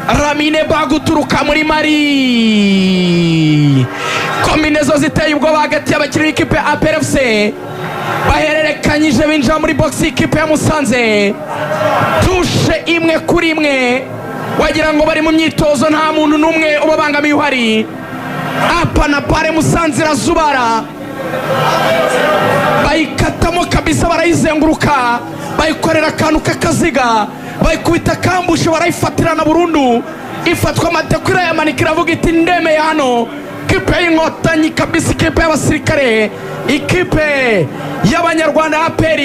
Lamine Bah guturuka muri Mali. Combinaison ziteye ubwoba hagati y'abakinnyi b'ikipe ya APR FC, bahererekanyije binjira muri box y'ikipe ya Musanze. Touche imwe kuri imwe, wagira ngo bari mu myitozo, nta muntu n'umwe ubabangamiye uhari. Apa na pare, Musanze irazubara, bayikatamo kabisa, barayizenguruka, bayikorera akantu k'akaziga, bayikubita kambushe, barayifatirana burundu, ifatwa amateko, irayamanika, iravuga iti: "Ndemeye hano." Kipe y'Inkotanyi kabisa, ikipe y'abasirikare, ikipe y'Abanyarwanda, APR,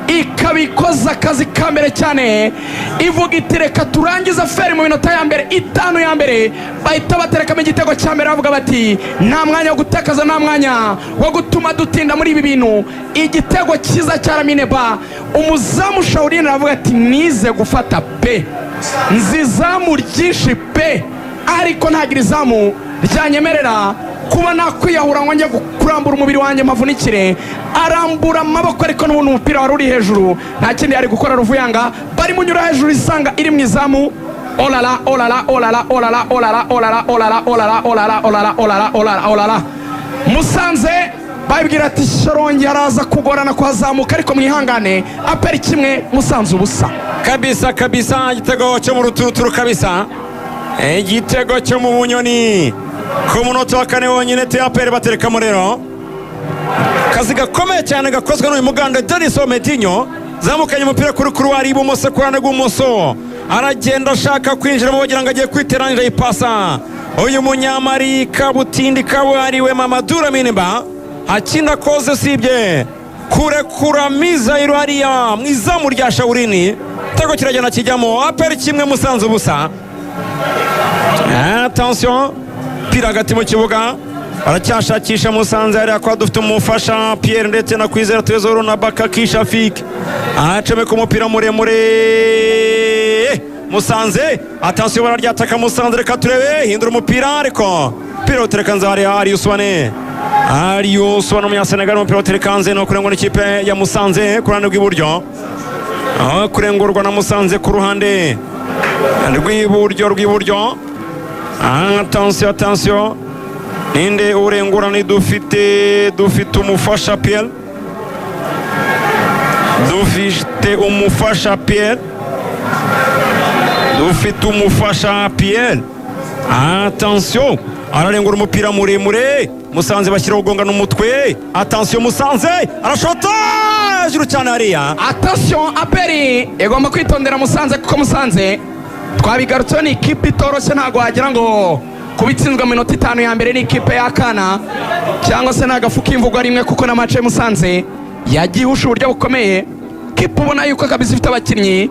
ikaba ikoze akazi ka mbere cyane, ivuga iti: "Reka turangize affaire." Mu minota ya mbere 5 ya mbere bahita baterekamo igitego cya mbere, bavuga bati: "Nta mwanya wo gutakaza, nta mwanya wo gutuma dutinda muri ibi bintu." Igitego cyiza cya Lamine Bah. Umuzamu Shawurine aravuga ati: "Nize gufata pe, nzi izamu ryinshi pe, ariko ntagira izamu ryanyemerera kuba nakwiyahura ngo njye kurambura umubiri wanjye mpavunikire." Arambura amaboko, ariko n'ubundi umupira wari uri hejuru, nta kindi yari gukora. Ruvuyanga bari munyura hejuru, isanga iri mu izamu. Olala, olala, olala, olala, olala, olala, olala, olala, olala, olala, olala, olala, olala! Musanze babwira ati: "Shyorongi araza kugorana kuhazamuka, ariko mwihangane." APR 1, Musanze 0. Kabisa kabisa, igitego cyo mu ruturuturu kabisa, igitego cyo mu bunyoni ku munota wa 4 wonyine. APR baterekamo rero akazi gakomeye cyane gakozwe n'uyu muganda Denis Medinho, zamukanye umupira kuri couloir ibumoso, ku ruhande rw'ubumoso, aragenda ashaka kwinjiramo, bagira ngo agiye kwiteranyije, ayipasa uyu munyamari kabutindi kabuhariwe Mamadou Lamine Bah. Hakindi akoze usibye kurekura missile hariya mu izamu rya Shawurini. Igitego kiragenda kijyamo. APR 1, Musanze 0. Attention, pira hagati mu kibuga, baracyashakisha Musanze hariya kwa dufite umufasha Pierre ndetse na Kwizera Trezor na Bakaki Shafik, acomeka umupira muremure Musanze. Attention, bararyataka Musanze, reka turebe, hindura umupira, ariko umupira utereka nze hariya Aliou Souané, Aliou Souané umunyasenegal, umupira utereka nze no kurengwa n'ikipe ya Musanze ku ruhande rw'iburyo, aho kurengurwa na Musanze ku ruhande rw'iburyo. Attention, attention, ninde urengura? Ni dufite umufasha Pierre, dufite umufasha Pierre, dufite umufasha Pierre. Attention, ararengura umupira muremure, Musanze bashyiraho ugonga n'umutwe. Attention, Musanze arashota hejuru cyane hariya. Attention, APR igomba kwitondera Musanze, kuko Musanze twabigarutseho, ni ikipe itoroshye. Ntabwo wagira ngo kuba itsinzwe mu minota 5 ya mbere ni ikipe y'akana cyangwa se ni agafu k'imvugwa rimwe, kuko na match Musanze yagiye ihusha uburyo bukomeye. Kipe ubona yuko kabisa ifite abakinnyi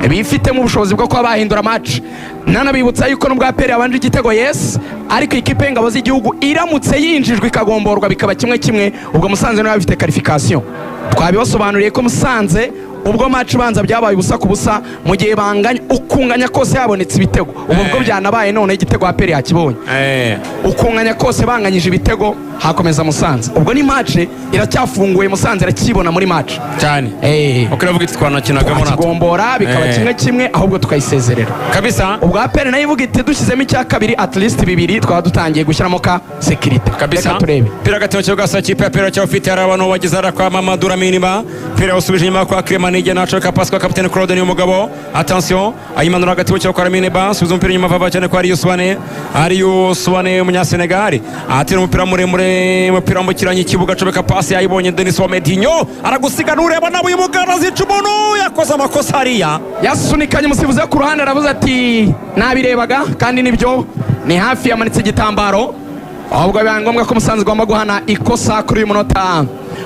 bifitemo ubushobozi bwo kuba bahindura match. Nanabibutsa yuko nubwo APR yabanje igitego, yes, ariko ikipe y'Ingabo z'Igihugu iramutse yinjijwe ikagomborwa bikaba 1-1, ubwo Musanze niba bifite qualification. Twabibasobanuriye ko Musanze ubwo match ibanza byabaye 0-0, mu gihe banganya ukunganya kose habonetse ibitego, ubu bwo byanabaye none igitego APR yakibonye, ukunganya kose banganyije ibitego hakomeza Musanze. Ubwo ni match iracyafunguye, Musanze irakibona muri match. Cyane. Uko iravuga iti: "Twanakinagamo natwe." Twakigombora bikaba 1-1, ahubwo tukayisezerera. Kabisa. Ubwo APR nayo ivuga iti: "Dushyizemo icya kabiri, at least bibiri, twaba dutangiye gushyiramo ka sécurité." Kabisa. Reka turebe. Pira hagati mu kibuga sa kipe ya pira cyafite, hari abantu bageze hariya kwa Mamadou Lamine Bah, pira usubije inyuma kwa Clement Nige, nacoka pasi kwa kapitene Claude niyo mugabo. Attention, ayimanura hagati mu kibuga kwa Lamine Bah, subiza umupira inyuma vava cyane kwa Aliou Souané, Aliou Souané umunyasenegali, atera umupira muremure, umupira wambukiranya ikibuga, acomeka pasi, yayibonye Denis Wamedinho, aragusiga nureba nawe, uyu mugabo azica umuntu, yakoze amakosa hariya. Yasunikanye, umusifuzi wo ku ruhande aravuze ati: "Nabirebaga." Kandi nibyo, ni hafi, yamanitse igitambaro. Ahubwo bibaye ngombwa ko Musanze igomba guhana ikosa kuri uyu munota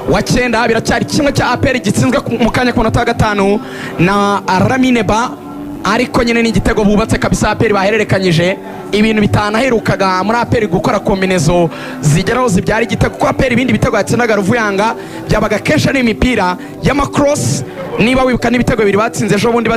wa 9. Biracyari 1 cya APR gitsinzwe mu kanya ku munota wa 5 na Lamine Bah, ariko nyine ni igitego bubatse kabisa. APR bahererekanyije ibintu bitanaherukaga muri APR, gukora combinaison zigeraho zibyara igitego, kuko APR ibindi bitego yatsindaga, Ruvuyanga, byabaga kenshi ari imipira y'amacross. Niba wibuka n'ibitego bibiri batsinze ejo bundi.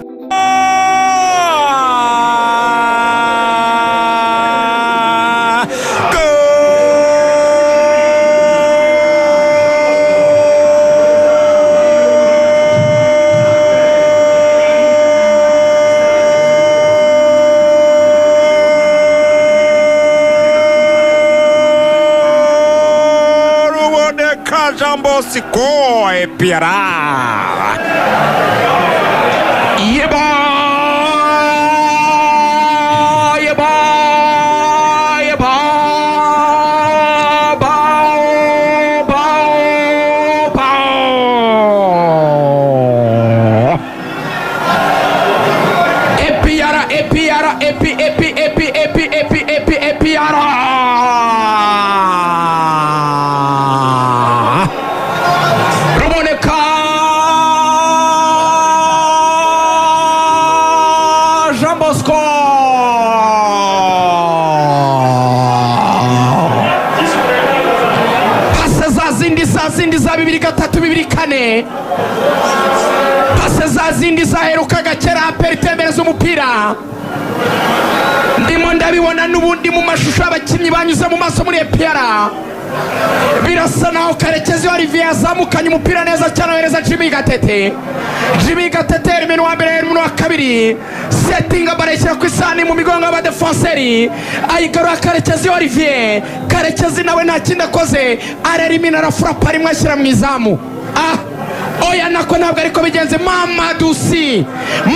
Jean Bosco, APR. Yeba, yeba, yeba, bao, bao, bao. APR, APR, AP, AP, AP, AP, AP, AP, APR. Ruboneka Jean Bosco. Pase za zindi, za zindi za bibiri gatatu, bibiri kane, pase za zindi zaherukaga kera. APR itembereza umupira, ndimo ndabibona n'ubundi mu mashusho y'abakinnyi banyuze mu maso muri APR. Birasa naho Karekezi Olivier yazamukanye umupira neza cyane, ohereza Jimmy Gatete. Jimmy Gatete elimina uwa mbere, elimina uwa kabiri, setinga bareshyira ku isahani mu migongo y'abadefenseri, ayigarura Karekezi Olivier. Karekezi nawe nta kindi akoze, arelimina, arafurapa rimwe, ashyira mu izamu. Ah, oya, nako ntabwo ariko bigenze. Mamadusi,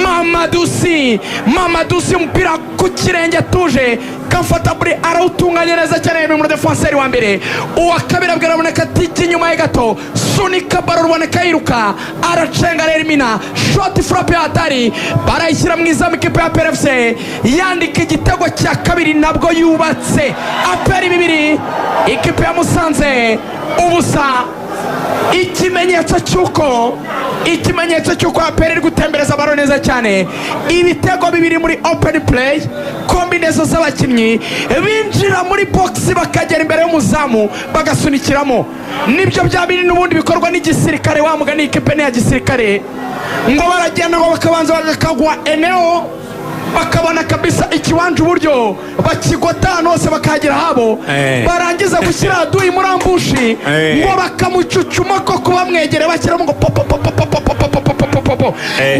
Mamadusi, Mamadusi, umupira ku kirenge atuje, comfortably, arawutunganya neza cyane, yemewe muri defenseri wa mbere. Uwa kabiri abwira Ruboneka ati jya inyuma ye gato, sunika baro. Ruboneka yiruka, aracenga, arerimina, shoti, frappe ya hatari, barayishyira mu izamu. Ikipe ya APR FC yandika igitego cya kabiri nabwo yubatse. APR 2, ikipe ya Musanze 0. Ikimenyetso cy'uko APR iri gutembereza baro neza cyane, ibitego bibiri muri open play, combinaison z'abakinnyi binjira muri box bakagera imbere y'umuzamu bagasunikiramo. Nibyo bya bindi n'ubundi bikorwa n'igisirikare. Wa mugani, ikipe ni iya gisirikare, ngo baragenda, ngo bakabanza bagakagwa eneo, bakabona kabisa ikiwanja uburyo bakigota ahantu hose bakahagera habo, barangiza gushyira aduyi muri ambushi, ngo bakamucucuma koko, bamwegereye bashyiramo ngo po po po po po po po po po po po po po.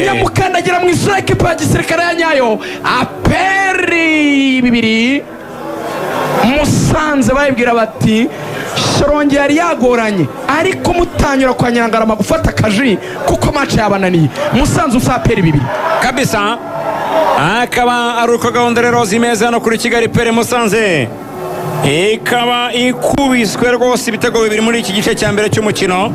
Nyamukandagira mu isura. Ekipa ya gisirikare ya nyayo. APR 2, Musanze bayibwira bati Shyorongi yari yagoranye, ariko mutanyura kwa Nyirangarama gufata akaji kuko match yabananiye. Musanze 0, APR 2. Kabisa, akaba ari uko gahunda rero zimeze hano kuri Kigali Pele. Musanze ikaba ikubiswe rwose ibitego bibiri muri iki gice cya mbere cy'umukino,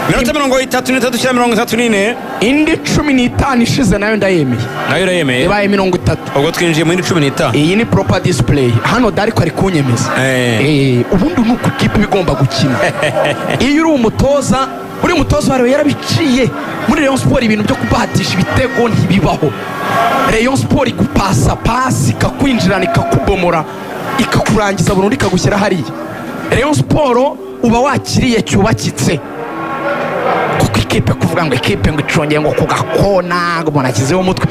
minota 33 cyangwa 34. Indi 15 ishize nayo ndayemeye. Nayo urayemeye? Ibaye 30. Ubwo twinjiye muri 15. Iyi ni proper display hano, Dariko ari kunyemeza. Ubundi ni uku ikipe iba igomba gukina iyo uri umutoza. Uri umutoza wawe yarabiciye muri Rayon Sport, ibintu byo kubahatisha ibitego ntibibaho. Rayon Sport igupasa pasi, ikakwinjirana, ikakubomora, ikakurangiza burundu, ikagushyira hariya. Rayon Sport uba wakiriye cyubakitse, kuko ikipe kuvuga ngo ikipe ngo icongeye ngo ku gakona, ngo umuntu ashyizeho umutwe,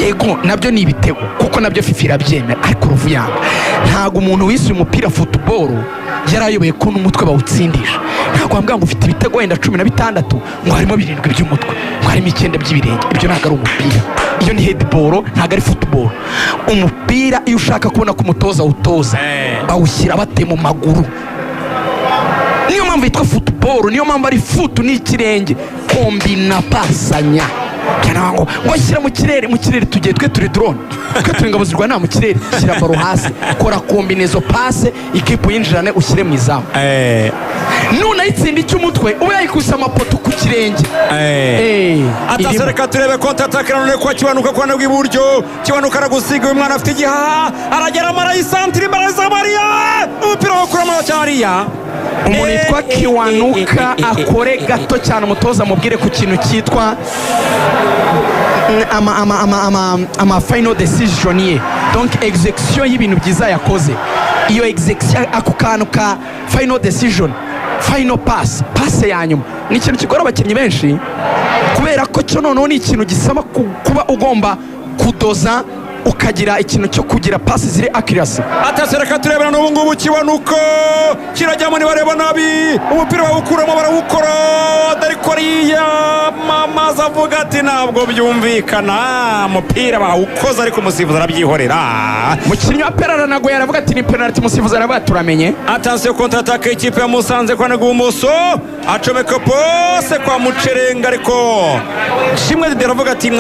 yego nabyo ni ibitego kuko nabyo FIFA irabyemera, ariko uruvuyanga ntabwo umuntu wisuye umupira football yari ayoboye ko n'umutwe bawutsindisha. Ntabwo wambwira ngo ufite ibitego wenda 16, ngo harimo birindwi by'umutwe, ngo harimo icyenda by'ibirenge. Ibyo ntabwo ari umupira, iyo ni headball, ntabwo ari football. Umupira iyo ushaka kubona ko umutoza awutoza, bawushyira bate mu maguru. Niyo mpamvu yitwa football, niyo mpamvu ari foot, ni ikirenge, kombina, pasanya cyane. Ngo shyira mu kirere, mu kirere tugiye twe turi drone, twe turi ingabo zirwanira mu kirere. Shyira baro hasi, kora combinaison, passe, ikipe uyinjirane, ushyire mu izamu. Nunayitsinda icy'umutwe ube yayikubise amapoto ku kirenge. Atase. Irimo. Reka turebe contre-attaque nanone kwa Kiwanuka ku ruhande rw'iburyo. Kiwanuka aragusiga, uyu mwana afite igihaha, arageramo, arayisantira imbere za Mariya, umupira wo kuramo cyariya. Umuntu yitwa Kiwanuka akore gato cyane, umutoza amubwire ku kintu cyitwa ama final decision ye, donc execution y'ibintu byiza yakoze. Iyo execution, ako kantu ka final decision, final pass, passe ya nyuma, ni ikintu kigora abakinnyi benshi, kubera ko cyo noneho ni ikintu gisaba kuba ugomba kudoza. Ukagira ikintu cyo kugira pasi ziri accuracy. Atase, reka turebera n'ubu ngubu kibanuko kirajyamo, nibareba nabi umupira bawukuramo, barawukora, ariko ariya mamaza avuga ati ntabwo byumvikana, umupira bawukoze ariko umusifuzi arabyihorera. Umukinnyi wa APR aranagoye, aravuga ati ni penalty, umusifuzi aravuga ati turamenye. Attention, contre-attaque y'ikipe ya Musanze kwa rw'ibumoso, acomeka pose kwa Mucerenga, ariko Shimwe Dede aravuga ati